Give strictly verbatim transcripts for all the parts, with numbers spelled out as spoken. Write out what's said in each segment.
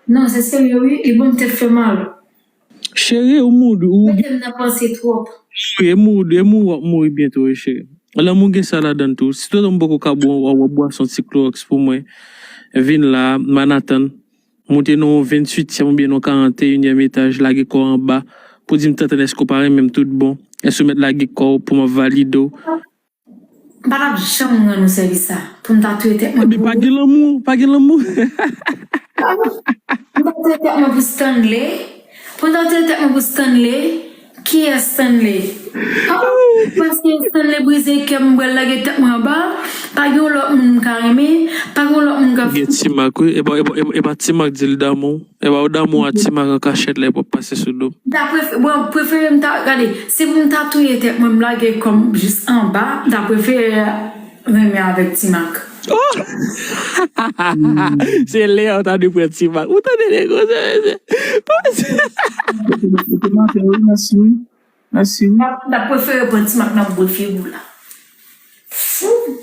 Non, se serye, wi. Li ban m tèt fè mal. Cheri, ou mouri, ou gen Mete m nan panse twòp. mouri, e mouri, e mouri, w ap mouri byento, wi, cheri. Lanmou gen sa ladan l tou. Si tonton m poko ka bwè w, w ap bwè yon ti klowòks pou mwen. Vin la, Manhattan. Monte nan yon venntuityèm oubyen nan yon karanteyinyèm etaj, lage kò w anba, pou di m, "Tantan, èske w pa renmen m tout bon? Èske w mèt lage kò w pou m ap valide w?" M pa t ap janm rann ou sèvis sa. Pou m ta touye tèt mwen Ebyen, pou pa ou. Gen lanmou, pa gen lanmou. M ta touye tèt mwen pou Stanley. Pou m ta touye tèt mwen pou Stanley. Kiyès Stanley? Ah, paske Stanley brize kè m, m pral lage tèt mwen anba. Pa gen yon lòt moun m ka renmen. Pa gen yon lòt moun m ka Gen Ti Mak, wi. E pa, e pa, e pa, e pa Ti Mak di l damou. E pa w damou a Ti Mak an kachèt la, epi w ap pase sou do m. M ta prefere, bon, prefere m ta, gade, si pou m ta touye tèt mwen, m lage kò m jis anba, m ta prefere renmen avèk Ti Mak. Se lè w ta dwe pran Ti Mak. Ou tande nèg konsa, mesye? Ou te maten, wi, mèsi, wi. Mèsi, wi. M ap, m ap prefere pran Ti Mak nan bout figi w la. Fou!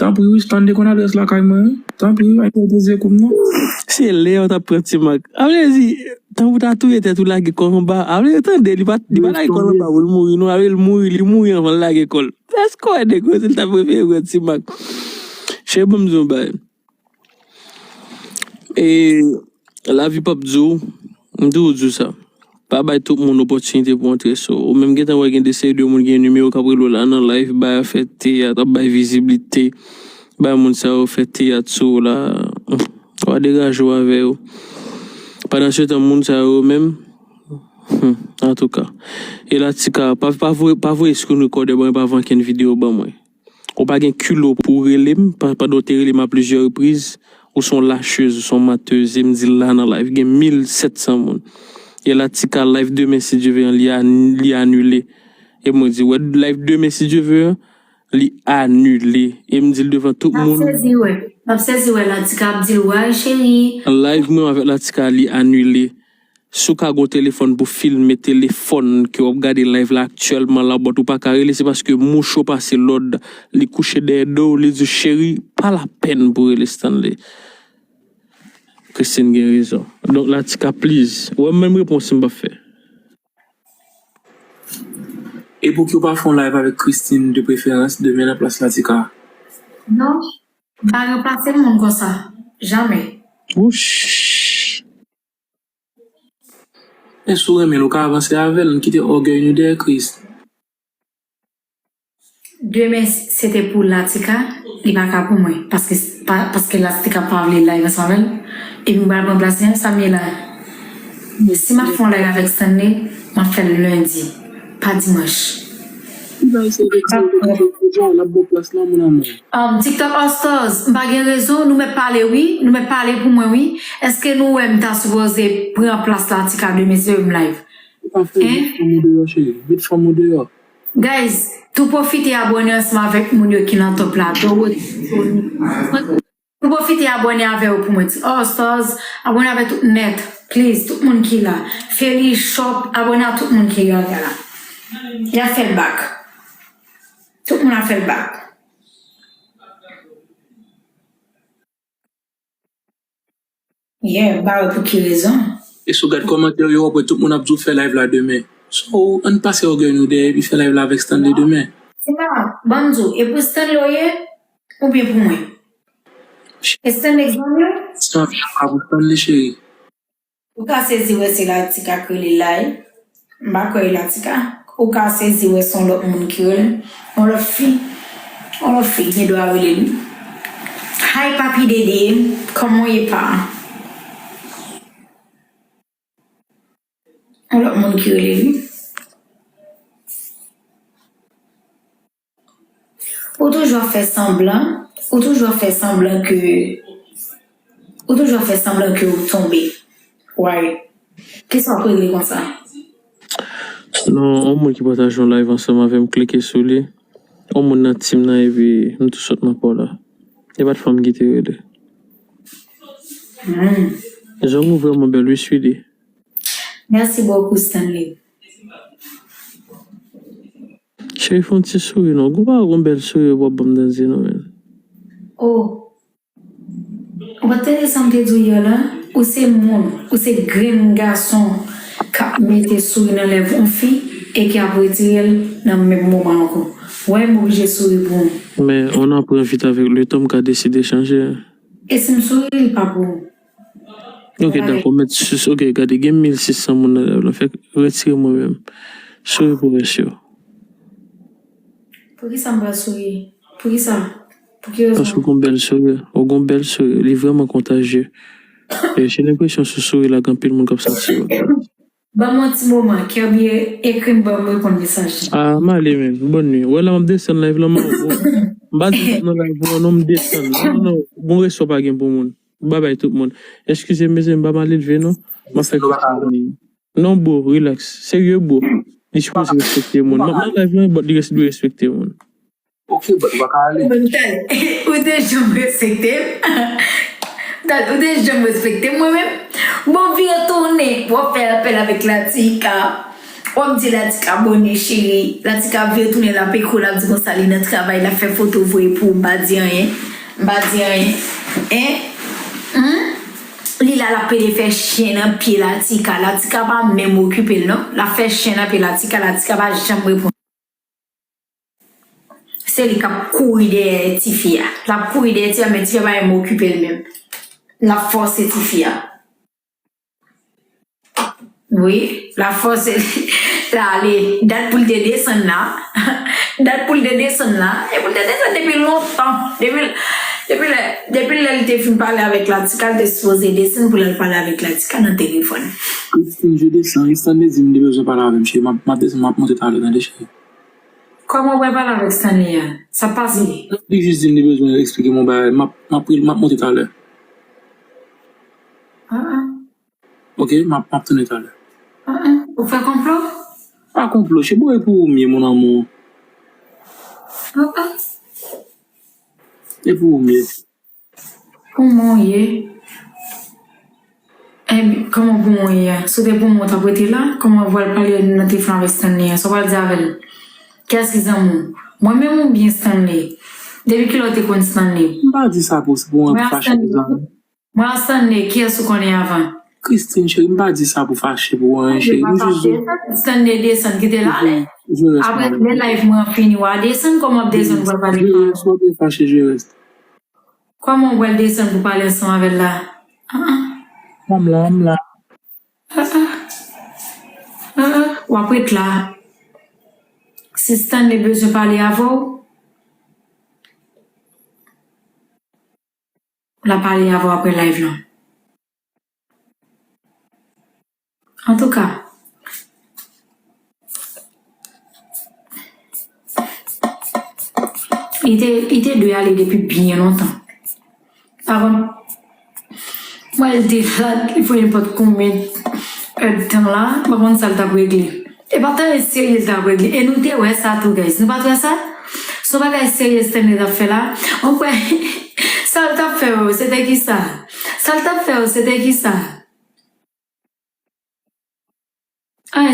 Tanpri wi, Stanley konn adrès lakay mwen wi. Tanpri wi, pa enterpoze kou m non. Se lè w t ap pran Ti Mak. A vle di, tanpri w ta touye tèt ou lage kò w anba. A vle di, tande, li pa, li pa lage kò l anba pou l mouri non. A vle di, l mouri, li mouri anvan l lage kò l. Èske w wè nèg yo, si l ta prefere pran Ti Mak? Cheri, ban m di w yon bagay. E lavi p ap di w, m toujou di w sa. Pa bay tout moun opòtinite pou antre sou ou. Ou menm gentan wè gen de seri de moun gen nimewo k ap rele w la nan live, bay afè teyat, ap bay viziblite, bay moun sa yo fè teyat sou ou la. W a degaje w avè yo. Pandan se tan, moun sa yo menm, hmm, antouka. E Latika, pa, pa voye, pa voye screen recorder ban mwen, pa voye ankenn videyo ban mwen. Ou pa gen kilo pou w rele m, pa- pandan w te rele m a plizyè repriz, ou se yon lachez, ou se yon mantez, e m di l la nan live, gen mil sèt san moun. E Latika live demen, si Dye ve, an, li, an- li anile. E mwen di, wè, live demen, si Dye ve, an, li anile. E m di l devan tout moun. M ap sezi wè. M ap sezi wè Latika ap di l, way cheri. Live mwen avèk Latika, li anile. Si w ka gen yon telefòn pou filme telefòn ke w ap gade live la aktyèlman la, but ou pa ka rele, se paske mouche w pase lòd, li kouche dèyè do w, li di w, cheri, pa lapèn pou rele Stanley. Christine gen rezon. Donk, Latika, please. Ou wè, menm repons m p ap fè. E pouki w pa fè yon live avèk Christine de preferans demen nan plas Latika? Non, m pa ranplase moun konsa. Jamè. Wouch. Men si w renmen l, ou ka avanse avè l, n kite ògèy nou dèyè Kris. Demen, se te pou Latika, li pa ka pou mwen. Paske, pa, paske Latika pa vle live ansanm avè l. Epi m pral pran plas li, sa m ye la. Si m ap fè yon live avèk Stanley, m ap fè l lendi, pa dimanch. L ap ba w plas la, mon amour. Um, TikTok All Stars, m pa gen rezon, nou mèt pale wi, nou mèt pale pou mwen wi. Èske nou wè m ta sipoze pran plas Latika demen si m live? Ou pa fè, met fanm ou deyò, cheri. Met fanm ou deyò. Guys, tou pwofite abòne ansanm avèk moun yo ki nan top la. Dorothy, Tony. Tou pwofite abòne avè yo pou mwen. Ti All Stars, abòne avè tout nèt. Please, tout moun ki la. Feli, Shop, abòne a tout moun ki la, la. Y ap fè l back. Tout moun ap fè l back. Yeah, m pa wè pou ki rezon. E si w gad kòmantè yo, w ap wè tout moun ap di w fè live la demen. So, ann pase ògèy nou dèyè epi fè live la avèk Stanley demen. Tina, ban m di w, e pou Stanley w ye, oubyen pou mwen? E Stanley k zanmi w? Stanley, a pou Stanley, cheri. Ou ka sezi wè se Latika k rele la wi. M pa kwè e Latika. Ou ka sezi wè se yon lòt moun ki rele. Yon lòt fi. Yon lòt fi gen dwa rele l. Hi Papi Dede, kòman w ye pa? Yon lòt moun ki rele l wi. Ou toujou ap fè sanblan, ou toujou ap fè sanblan ke, ou toujou ap fè sanblan ke ou tonbe. Why? Kisa w ap regle konsa? Non, yon moun ki pataje yon live ansanm avè m, klike sou li. Yon moun nan team nan, epi m tou sot nan pa w la. E pa t fanm ki te rele. Hmm. Zong ou vrèman bèl wi, sweetie. Merci beaucoup, Stanley. Cheri, fè yon ti souri non. Ou pa gon bèl souri pou w ap ban m nan zye non, men. Oh. Ou pa t tande sa m te di w yè la? Ou se moun, ou se grenn gason k ap mete souri nan lèv yon fi e ki ap retire l nan menm moman ankò. Wè, m oblije souri pou ou. Men, on apprend vite avec le temps, m ka deside chanje. E si m souri, li pa pou ou. Ok, dakò, mèt sis, ok, gade, gen mil sis san moun nan live lan, fèk retire mwen menm. Souri pou rès yo. Poukisa m pral souri? Poukisa? Pou ki rezon? Paske w gon bèl souri, ou gon bèl souri, li vrèman kontajye. E, j'ai l'impression sou souri la, gen anpil moun k ap santi yo. Ban m yon ti moman, Kerby ekri m, ban m reponn mesaj li. Ah, m ale, men. Bonne nuit. Wè la, m ap desann live lan, m, m pa di nan live lan, non, m desann. Non, non, bon respè pa gen pou moun. Babay tout moun. Eskize m, mezanmi, m pa mal elve, non. M ap fè Non, bro, relax. Serye, bro. Li sipoze respekte moun. M ap nan live lan, but li res- dwe respekte moun. Ok, but ou pa ka ale. Ou te janm respekte m. Ou te janm respekte m, mwen menm. Bon, vire tounen, w ap fè apèl avèk Latika. W ap di Latika bonè cheri. Latika vire tounen, l ap ekri w, l ap di konsa li nan travay, l ap fè foto voye pou ou, m pa di anyen. M pa di anyen. Hein? Hmm? Li la, l ap pede fè chen nan pye Latika. Latika pa menm okipe l, non. L ap fè chen nan pye Latika, Latika pa janm reponn. Se li k ap kouri dèyè tifi a. L ap kouri dèyè tifi a, men tifi a pa menm okipe l menm. L ap fòse tifi a. Wi, l ap fòse l ale. Dat pou l te desann la. Dat pou l te desann la. E pou l te desann depi lontan. Depi, depi lè, depi lè l te fin pale avèk Latika, l te sipoze desann pou l al pale avèk Latika nan telefòn. Christine, je descends. Stanley di m li bezwen pale avè m, cheri. M ap, m ap desann, m ap monte talè, tande, cheri. Kòman w pral pale avèk Stanley a? Sa pase? Li jis di m li bezwen eksplike m yon bagay. M ap, m ap, m ap monte talè. Ah, ah. Ok, m ap, m ap tounen talè. Ah, ah. Ou fè konplo? Pa konplo, cheri, bon, e pou ou m ye, mon amour. Ah, ah. E pou ou m ye. Pou mwen w ye. Kòman pou mwen w ye a? Si w te pou mwen, w t ap rete la? Kòman w pral pale nan telefòn avèk Stanley a? Sa w pral di avè l? Kiyès ki zanmi w? Mwen menm oubyen Stanley? Depi kilè w te konn Stanley? M pa di sa pou, pou mwen fache pou zanmi. Mwen ak Stanley, kiyès ou konnen avan? Christine, cheri, m pa di sa pou fache pou anyen, cheri. M jis di. Stanley desann, kite l ale. Apre, lè live mwen fini, w a desann, kòman w ap desann pou w al pale ansanm avè l? Fache, je reste. Kòman w pral desann pou pale ansanm avè l la? Ah, ah. M la, m la. Ah, ah. Ah, ah. W ap ret la. Si Stanley bezwen pale avè w, l ap pale avè w apre live lan. Antouka, li te, li te dwe ale depi byen lontan. Avan, mwen, l te la, li fè nenpòt konbyen èdtan la, m pa konn sa l t ap regle. E pa t anyen serye l t ap regle. E nou te wè sa tou, guys. Nou pa t wè sa? Se yon bagay serye Stanley t ap fè la. Ou kwè, sa l t ap fè yo, se te kisa? Sa l t ap fè yo, se te kisa?